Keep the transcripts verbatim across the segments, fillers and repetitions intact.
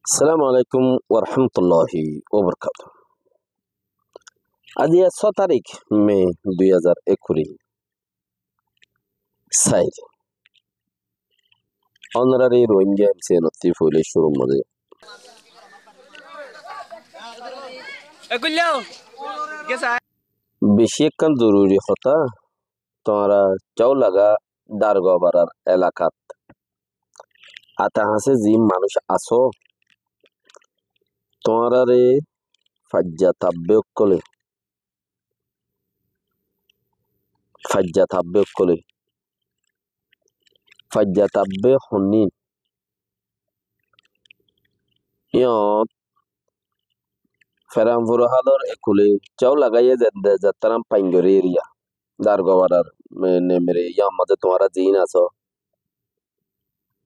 Assalamu alaikum warahmatulláhi wabarakátuhu. Aijja só tarík me dui házar ekkuri sair. Ónorare Rohingya M C N ottú foila cúrur mazé beci ekkán zoruri hotá, tuáñra Cóulaga Dargobarar elakat ata hañsé ziín manúic asó, tuáñrare faijja tabbe ókkolé, faijja tabbe ókkolé, faijja tabbe honnín. Yían Feranfuru hálor ekkulé Cóulaga ye zende zettáram Paingori eriya, Dargobarar, me-, Nemere, yían mazé tuáñra ziín asó,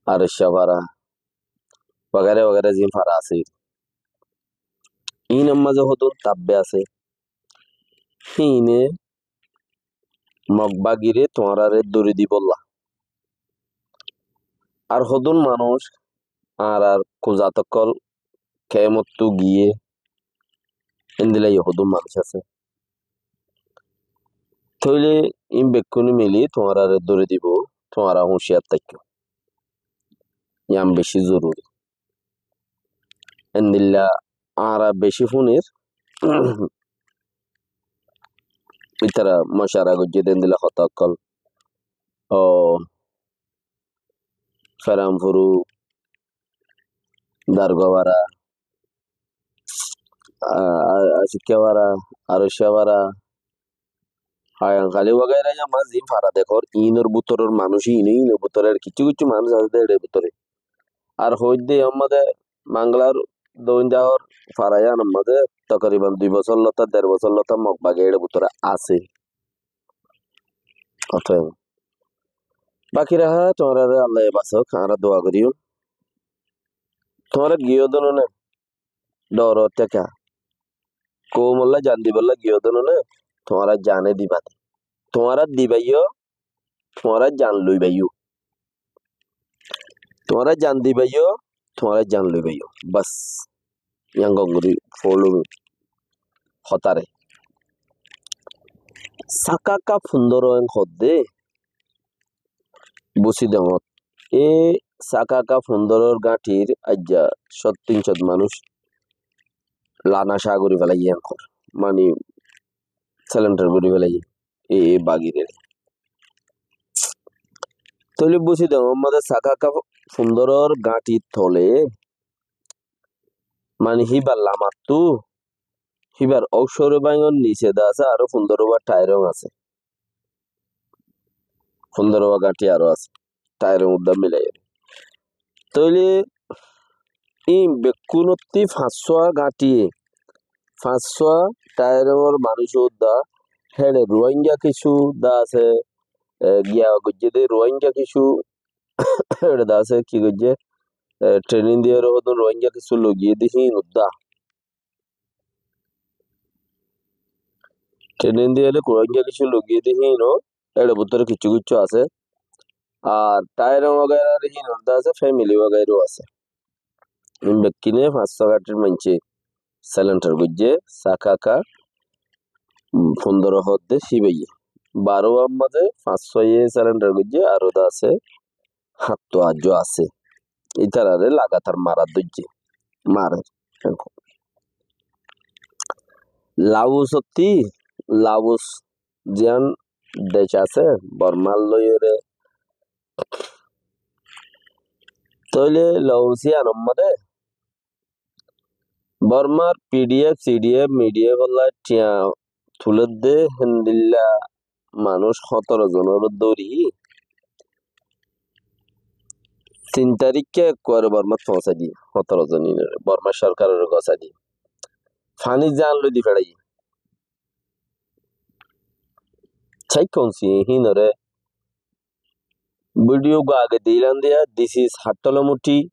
Aroccafara, wagera wagera ziín fara asé. Iínor mazé hodún tabbe asé. Híine Mog bagire tuáñrare dóri dibolla. Ar hodún manúic añárar kuzat ókkol keémottú giyé, endilla yó hodún manúic asé. Tóile iín bekkúne mili tuáñrare dóri dibou, tuáñra húciyar táikko. Yían beci zoruri. Endilla añára beci fúnir, ítara mocara goijjé de endilla hotá ókkol. Ó, Feranfuru, Dargobara, a-, a-, Asikkabara, Aroccabara, Hayankali wagera yían mazé ziín fara dekór, iínor bútoror manúic iíne, iínor bútore ar kissú kissú manúic asé de eçe bútore. Ar hoóidde yían mazé Manglar doóin dahór fara yíanor mazé tokoriban dui bosór lóta, der bosór lóta Mog bagi eçe bútore asé. Ótoba baki raha tuáñrare Allaye basók, añára dua goríyum. Tuáñra giyó de no né, dhooror théka. Koumolla jan dibolla giyó de no né, tuáñra jane diba de. Tuáñra dibaiyó, tuáñra jan loibaiyó. Tuáñra jan dibaiyó, tuáñra jan loibaiyó. Bas. Yían gom gorí foóilum hotáre. Sakaka fundóro en hoódde, búsi doóñr. E Sakaka fundórór gáñthir aijja cót tin cót manúic lana cá gorí felaiyé enkor. Mani selendar gorí felaiyé e, e bagiré. Tóile búsi doóñr mazé Sakaka fundórór gáñthir tole mani híbar lamattú, híbar óusore báñgor nise de asé aró fundóro ba thairong asé. Fundóro ba gáñthi aró asé. Thairong uddá milaiyóre. Tóile íin bekkúnottí fañssúa gáñthiye, fañssúa thairongor manúic uddá, héçe Ruáingga kissú de asé, e, giya goijjé de Ruáingga kissú, héçe de asé ki goijjé, e, trenin diyóre hodún Ruáingga kissú loi giyé de híin uddá. Trenin diyóre Ruáingga kissú loi giyé de híin ó, éçe bútore kissú kissú asé. Ar thairong wagaira híin uddá asé, femili wagairó asé. Ín bekkíne fañssúa gáñthir maincé selendar goijjé, Sakaka, um, fundóro hoódde híbaye. Baróar mazé fañssúaye selendar goijjé, aró de asé, háñttu añjó asé. Ítarare lagatar mara dóijje. Marer. Laos ottí, Laos ziyán dec asé, Bormár loiyóre. Tóile Laos yíanor mazé Bormár P D F, C D F, M D F olla thiañ tuledde héndilla manúic hótoro zonore dóri tin taríkka ekkuare Bormát foóñsai diye, hótoro zon ínore, Bormá sorkarore gosai diye. Faní zan loi di feçaiye. Cai kousi hínore video gua age dilan diya, this is Hattolamuthi,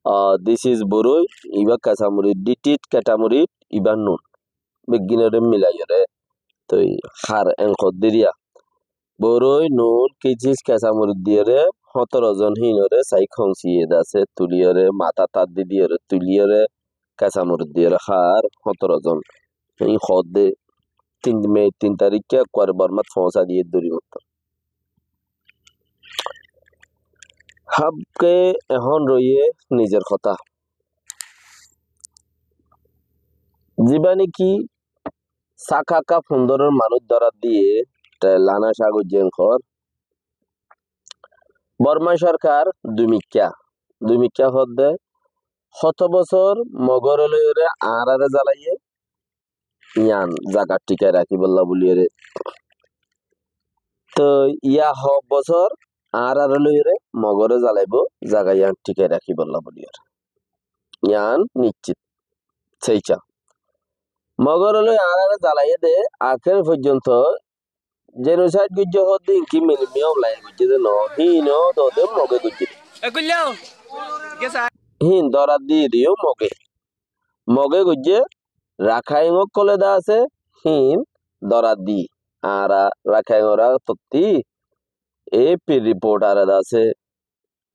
ah, this is Boroi, iba Kesamurit, ditit Ketamurit, iba Nun. Beggínore milaiyóre toi har enkor diriya. Boroi, Nun, Kisis, Kesamurit diyóre hótoro zon híinoré saik hónsiye de asé, tuliyóre, matát át di diyóre, tuliyóre, kesamorot diyóre hár hótoro zon. Híin hoódde tin, me tin taríkka ekkuare Bormát foóñsa diyé duri mottón. Hábke ehón roiyé nizor hotá. Zibá niki sáka háka fundórór manúic dórat diyé, te lana cágoj zen hoór. Borma sorkar dui mikká, dui mikká hoódde, hoto bosór Mogóre loiyóre añáráre zalaiyé, yián zagat thikai rakíbolla buliyóre. Toi yá hoó bosór añáráre loiyóre Mogóre zalaibóu, zaga yián thikai rakíbolla buliyóre. Yián niccít. Seica. Mogóre loi añáráre zalaiyé de, akér foijjonto jenosaid goijjé hoódde inki milimiya omlai goijjé de noó, híin ó dode Mogé goijjé de. Híin dórat diyé de yó Mogé. Mogé goijjé, Rakhain ókkole de asé, híin dórat diyé. Añára Rakhain óra tottí, e pi riport are de asé,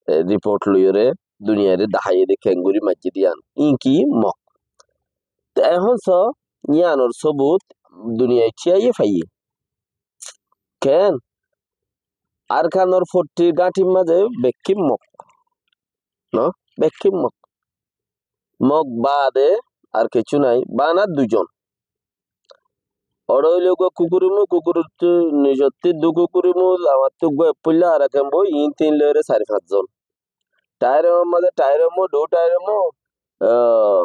e, riport loiyóre duniyaire daháiye de kengóri maijjé de yián. Inki Mog. Te ehón só, yiánor sóbut duniyai cíyaiyé faiyé. Keén? Arkanor fottí gáñthir mazé bekkín Mog. No? Bekkín Mog. Mog baade ar kessú nai. Bana duizon. Óre óile uggúa Kukurimu, Kukurittú nicottí dú Kukurimu, lamattú uggúa Eppuilla, ar ek Emboi, iín tin loiyóre sair fañs zon. Thairongor mazé Thairongmu, dou Thairongmu, ah,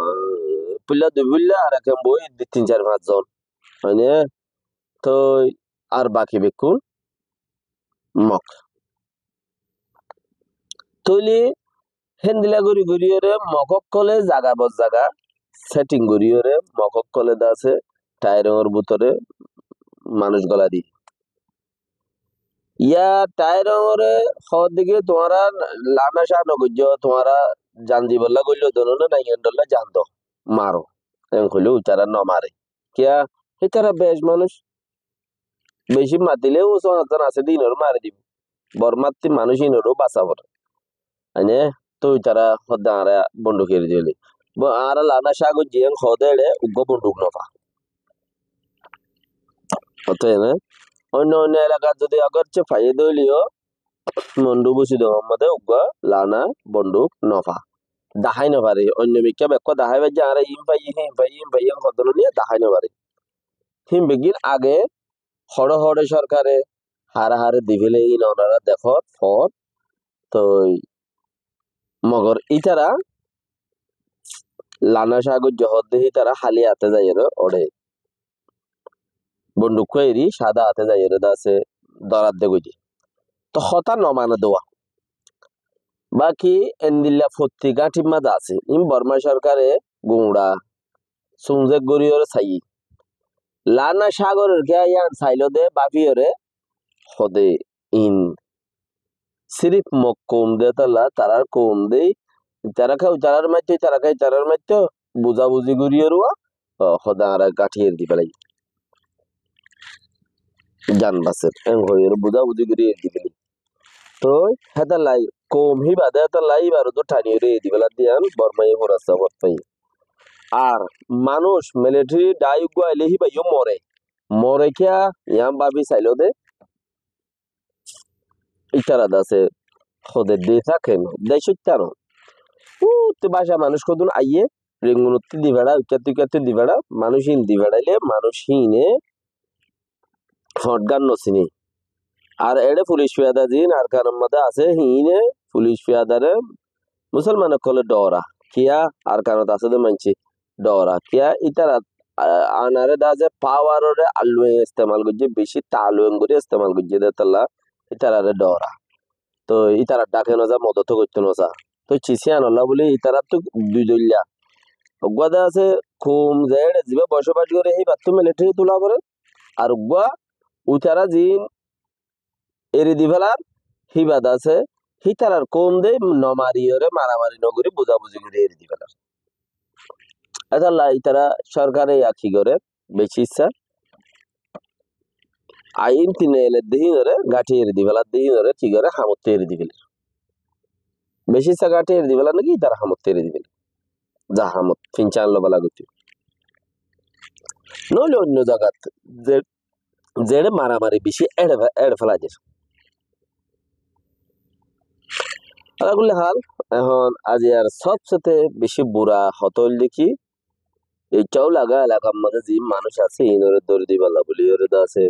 Eppuilla, dui Eppuilla, ar ek Emboi, di tin sair fañs zon. Mane, toi ar baki bekkún Mog. Tóile héndilla gorí goríyoré Mog ókkolé zaga bor zaga setting goríyoré Mog ókkolé de asé Thairongor bútore manúic golai diyé. Yá Thairongoré hoódde ki tuáñra lana cáa nogoijjó, tuáñra jan dibolla goilló de noó né, nai endilla jan do, maro. En hoilé uitará nomaré. Kiyá? Ítara bec manúic. Beci matilé ó só añzan asé de ínoré mari dibó. Bormattí manúic ínoré ó basa foré. Aine, toi tará hoódde añára bonduk eri diyé buli. Bo-, añára lana cáa goijjí en hoóde eçé uggúa bonduk nofa. Ótoi né? Oinno oinno elakat zodi agorce faiyé de óileyo, Mondu Busidongor modé uggúa lana bonduk nofa. Dahái nofaré. Oinno mikká bekkúa dahái faijjé, añára iín faiyí, híin faiyí, híin faiyí, en hoddé no niya dahái nofaré. Hín beggín age hoçé hoçé sorkare haré haré di féle, híin onora dekór, foór. Toi mogor ítara lana cáa goijjé hoódde hítara háli áte zaiyóre oçé bondukkúa eri cáda áte zaiyóre de asé dóradde goijjé. Toi hotá nomane dua. Baki endilla fottí gáñthir mazé asé. Iín Borma sorkare guñça sumzek goríyoré saiyé. Lana cáa gorér kiyá yián sailó de báfiyoré hode iín sirif Mog koum de tolla, tarár koum de, tará ká tarár maitto, tará ká tarár maitto, buzabuzi goríyoré, o, hode añára gáñthi eri di félai. Jan baser, en hoiyóre buzabuzi gorí eri di félai. Toi hétolla koum híba de, hétolla híbar uddú thaniyóre eri di félar de yián Bormaye furasta fot faiyé. Ar manúic militeri dhai uggúa ailé híba yó more. More kiyá? Yián báfi sailó de. Ítara de asé hode de táke no, decóitta no. Utte báca manúic hodún aiyé, Rengunottú di feçá, uikkáttú uikkáttú di feçá, manúic híin di feçáile, manúic híine foñthgán nosiné. Ar eçé fulic fiyada ziín Arkanor modé asé, híine fulic fiyadaré Musolman ókkolé dhoora. Kiyá? Arkanot asé dé maincé dhoora. Kiyá? Ítara, a-, anaré de asé pawaroré alluwai estemal goijjé, beci ta alluwai gorí estemal goijjé dé tolla ítararé dhoora. Toi ítara dháke noza, modot goittó noza. Toi cis yíanolla buli ítarattu dui dóilla. Uggúa de asé koum ze eçé zibá bocóbac goré híbattú militeri tula foré. Ar uggúa uitará ziín eri di félar, híba de asé, hítarar koum de nomariyóre maramari nogorí buzabuzi gorí eri di félar. Étolla ítara sorkare yá ki goré, beci issá. Ain tin eler de híinoré, gáñthi eri di félar de híinoré, ki goré, hamottú eri di félar. Bicí zagat eri dibálla né ki, itar hamottú eri dibálla. Za hamot, fincan lobálla gottí. Noóile oinno zagat ze-, zeçé maramari bicí éçe fe-, éçe félai der. Ala kulli hal, ehón aijjar sobsete bicí bura hotá óilde ki, ei Cóulaga elakar mazé ze manúic asé, iínoré dóri dibálla buli ore de asé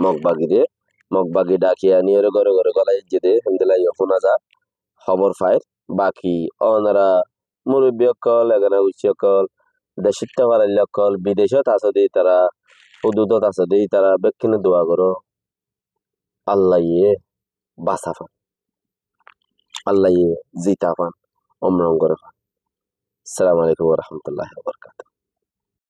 Mog bagire, Mog bagi dhaki aníyoré góre góre gólai diyé de, héndilla yó fúna za, hóbor fair. Baki ónora murubbi ókkol, egana guccí ókkol, decót táifaráilla ókkol, bidecót asó de ítara, hududot asó de ítara, bekkúne dua goró. Allaye basa fan. Allaye zita fan. Omrong gore fan. Assalamu alaikum wa rahmatullahi wa barakatuh.